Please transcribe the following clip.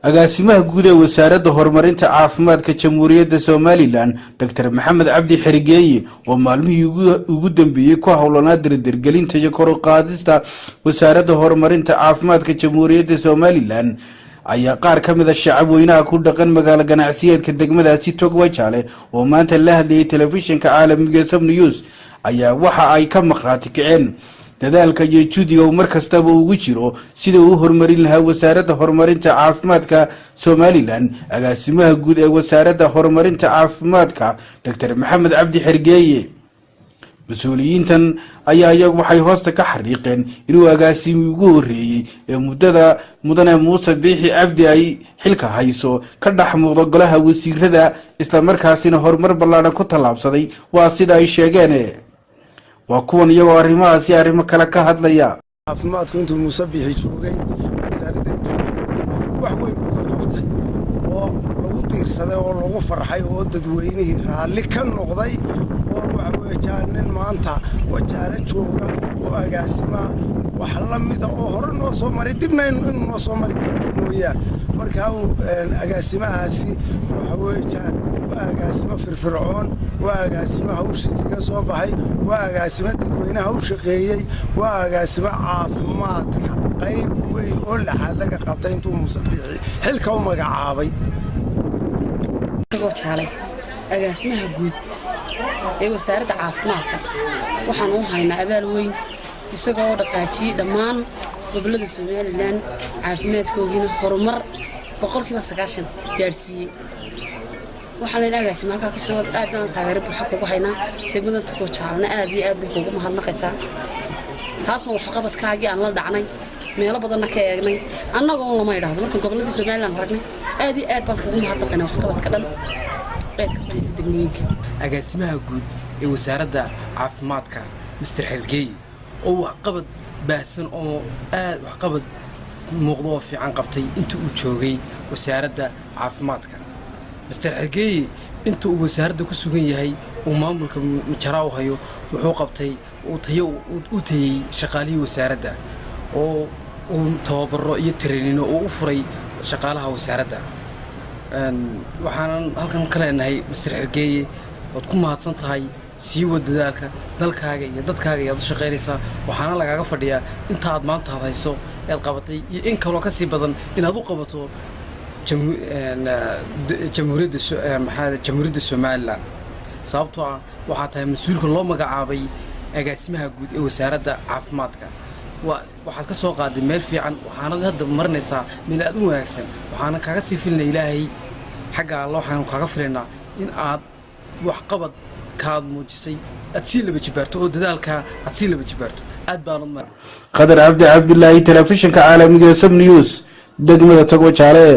Agaasimaha guud ee Wasaaradda Horumarinta Caafimaadka Jamhuuriyadda Somaliland, Doctor Maxamed Cabdi Xerigeeye, oo maalmihii ugu dambeeyey ku howlanaa dardargelinta iyo kor u qaadista Wasaaradda Horumarinta Caafimaadka Jamhuuriyadda Somaliland, ayaa qaar ka mid ah shacab weynaha ku dhaqan magaalo ganacsiyeedka degmadaasi Togwajaale oo maanta la hadlayay telefishinka caalamiga Som News ayaa waxa ay ka maqraati kaceen dadaalka iyo juhdiga uu mar kastaba ugu jiro sida uu u horumarin lahaa Wasaaradda Horumarinta Caafimaadka Somaliland, agaasimaha guud ee Wasaaradda Horumarinta Caafimaadka, Doctor Maxamed Cabdi Xergeeye. Mas-uuliyiintan ayaa iyagu waxay hoosta ka xariiqeen inuu agaasimi ugu horreeyey ee muddada mudane Muuse Biixi Cabdi ay xilka hayso ka dhex muuqdo golaha wasiirada, islamarkaasina horumar ballaadhan ku tallaabsaday, waa sida ay sheegeen. Waa kuwan iyagoo arrimahaasi arrimo kale ka hadlaya. Caafimaadku intuu Muuse Biixi joogay, wasaaradda intuu joogay, wax weyn buu ka qabtay oo lagu diirsaday oo lagu farxay oo dadweynihii raalli ka noqday, oo waxa weeyaan nin maanta Wajaale jooga oo agaasimaa wax la mida oo hore noo soo maray, dibna inuu noo soo mari doono mooyaan. Markaa agaasimahaasi waxa weeyaan waa agaasimo firfircoon, waa agaasimo hawshiisi ka soo baxay, waa agaasimo dadweynaha u shaqeeyey, waa agaasimo caafimaadka qayb weyn oo laxaad laga qabtay intuu Muuse Biixi xilka u magacaabay. Jaalay agaasimaha guud ee Wasaaradda Caafimaadka waxaan u haynaa abaal weyn, isagoo dhaqaajiyey dhammaan gobollada Somaliland, caafimaadkoogiina horumar 90% gaadhsiiyey. Waxaan leynaa, agaasima, halkaa kasoo aad baan taageero buuxa kugu haynaa. Degmada Togwajaalena aad iyo aad bay kuugu mahadnaqaysaa, taasoo waxqabadkaagii aan la dhacnay, meelo badanna ka eegnay. Annagoon lama idhaahdo, markaan gobolladii Somaliland ragnay, aad iyo aad baan kugu mahadnaqaynaa waxqabadka dhan eed ka samaysa degmooyinka. Agaasimaha guud ee Wasaaradda Caafimaadka, Mister Xergeeye, oo waxqabad baahsan oo aad waxqabad muuqdo oo fiican qabtay inta uu joogay Wasaaradda Caafimaadka. Mister Xergeeye inta uu wasaaradda ku sugan yahay, uu maamulka majaraa u hayo, wuxuu qabtay uu tayo u tayey shaqaalihii wasaaradda, oo uu tababaro iyo training-no uu u furay shaqaalaha wasaaradda. Waxaanan halkan ka leenahay, Mister Xergeeye, waad ku mahadsan tahay sii wad dadaalka dalkaaga iyo dadkaaga ayaad u shaqaynaysaa. Waxaana lagaaga fadhiyaa inta aad maanta had hayso ead qabatay iyo in kaloo ka sii badan inaad u qabato jamhuuriyadda, maxaa, Jamhuuriyadda Somaliland, sababtoo ah waxaa tahay mas-uulka loo magacaabay agaasimaha guud ee Wasaaradda Caafimaadka. Waxaad ka soo qaaday meel fiican, waxaanad hadda marinaysaa meel aad u wanaagsan. Waxaana kaaga sii filinaa, Ilaahay xagga Alla waxaanu kaaga filaynaa in aad waxqabad kaad muujisay aad sii laba jibaarto oo dadaalkaa aad sii laba jibaarto. Aad baanad Khadar Cabdi Cabdilaahi, telefishinka caalamiga ee Som News, degmada Togwajaale.